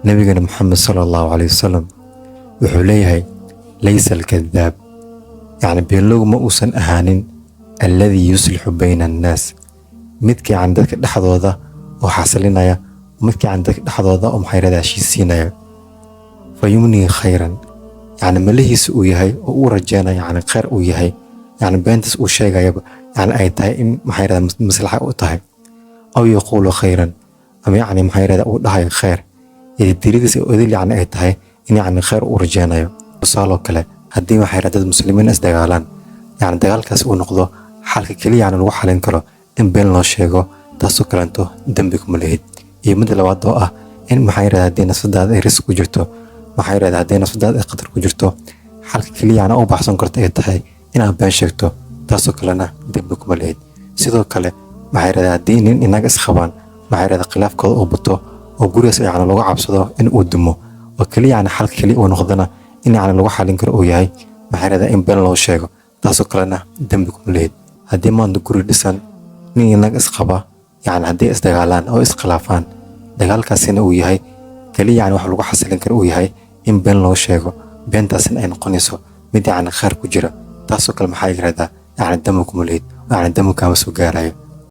Nabigana Maxamed sala Allahu caleyhi wasalam wuxuu leeyahay: "Laysa alkadaab", yacni beenlowgu ma uusan ahaanin, "alladii yuslixu bayna annaas", midka yacni dadka dhexdooda oo xasilinaya, midka yacni dadka dhexdooda oo, maxaa yidhahdaa, heshiisiinaya, "fa yumnii khayran", yacni malihiisa uu yahay oo uu rajeynayo yacni khayr uu yahay, yacni beentaas uu sheegayaba yacni ay tahay in, maxaa yidhahdaa, maslaxa u tahay, "aw yaquulu khayran", ama yacni, maxaa yidhahdaa, uu dhahayo khayr, tiradiisa odil yacni ay tahay in yacni khayr uu rajeynayo. Tusaaloo kale, haddii, waxay yidhahdaa, dad Muslimiin isdagaalaan, yacni dagaalkaas uu noqdo xalka keliya yacni lagu xalin karo in been loo sheego, taasoo kaleento dembi kuma lihid. Iyo midda labaad oo ah in, maxaa yidhahdaa, haddii nafsadaada ay risk ku jirto, maxaa yidhahdaa, haddii nafsadaada ay khatar ku jirto, xalka keliya yacni u baxsan karto ay tahay inaad been sheegto, taasoo kalena dembi kuma lihid. Sidoo kale, maxaa yidhahdaa, haddii nin inaga isqabaan, maxaa yidhahdaa, khilaafkooda uu bato oo gurigaas yacni lagu cabsado in uu dumo, oo keliya yacni xalka keliya uu noqdona in yacni lagu xalin karo uu yahay, maxaa yidhahdaa, in been loo sheego, taasoo kalena dembi kuma lihid. Haddii maanta guri dhisan nin inaga isqaba yacni haddii isdagaalaan oo iskhilaafaan, dagaalkaasina uu yahay keliya yacni wax lagu xasilin karo uu yahay in been loo sheego, beentaasina ay noqonayso mid yacni khayr ku jira, taasoo kale, maxaa yidhahdaa, yacni dembi kuma lihid, yacni dembi kaama soo gaarayo.